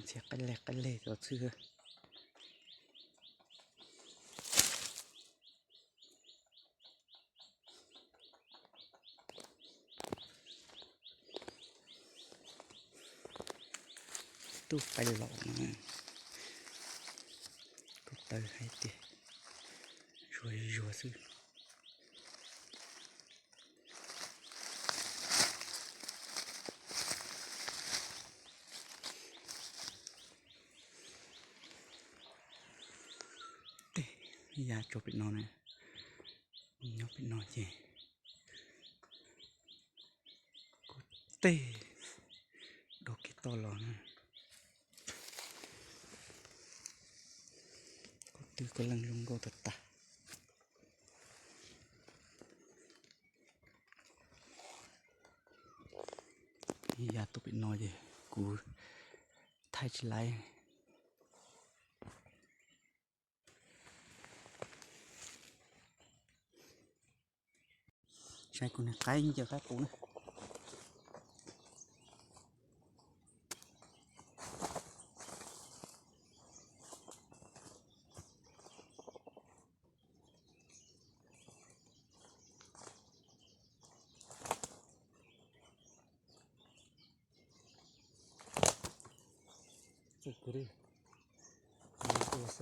Txhia qaib leg qaib leg tau xwb. Tub qaib los no, tub tawv hais tias zuag zuag xwb. Tej ya tso pem no na, nyob pem no ces kuv tej dua kev toj los na. Kuv twb kuj leej zoo nkauj tag tag. Ya tuaj pem no ces kuv thaij tsis laib. Saib kuv niag qaib ncaws qaib qus na. Xwb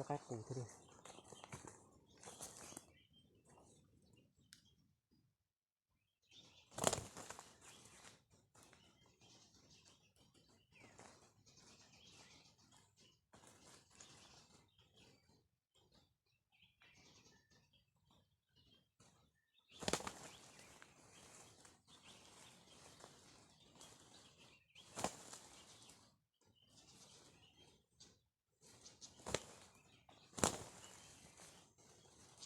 qaib qus thiab.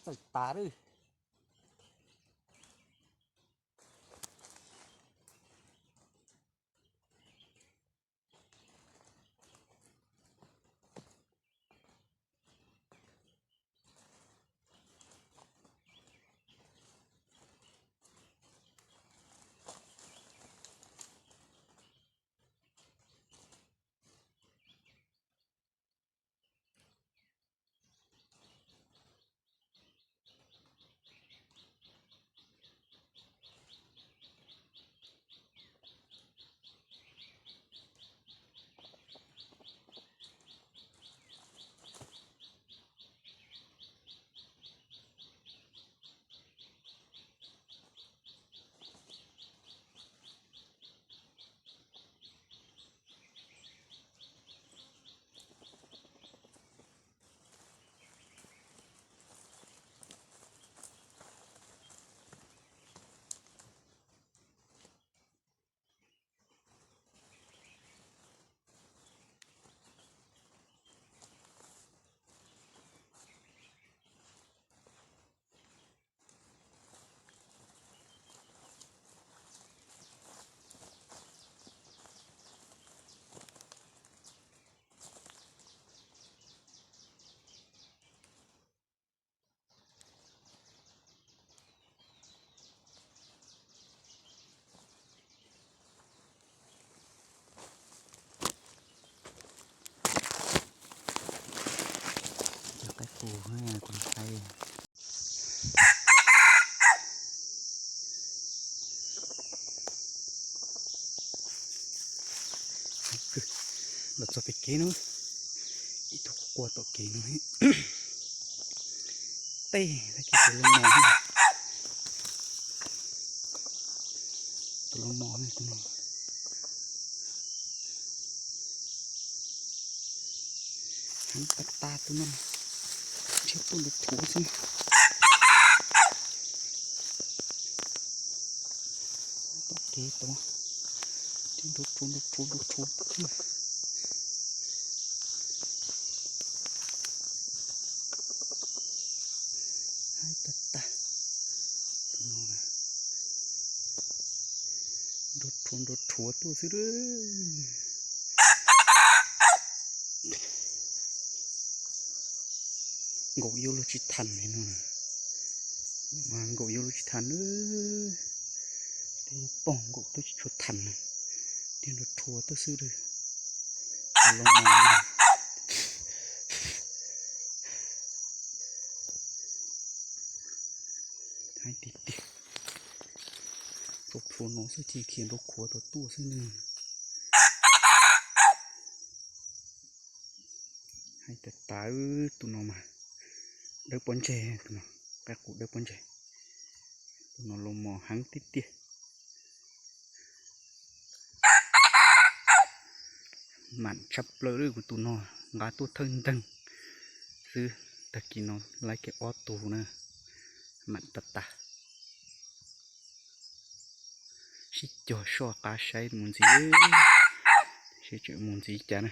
Txawm tas lawm. Cov qaib qus, kuv qaib. Los txog pem kev no, ib tug quaj tom kev no. Tej tag kis tus loj mos, tus loj mos no. Heev tas tas tus no, nrhiav tuaj nrov rhuav xwb. Tom kev tod, nrov rhuav nrov rhuav nrov rhuav. Heev tas tas tus no, nrov rhuav nrov rhuav tuaj xwb. Nkaum yuav luag tsis thas li no, mas nkaum yuav luag tsis thas na. Tej pob nkaum twb tsis tshua thas na, tej nrov rhuav tuaj xwb lawm. tus loj mos no. Heev tiag tiag. Txhua plhu no xwb cia li khiav nraub qhuav tau tuaj xwb ne. Heev tas tas, tus no mas dawb pob ntseg, tus no, qab qus dawb pob ntseg. Tus no loj mos heev tiag tiag. Mam tshaj plaws li kuv tus no, nqa tuaj thawj nteeg xwb, tag kis no laib kiag ob tug na, mam tas tas. Sib cog soj qab saib mus ntxiv, seb tseem mus ntxiv cas na.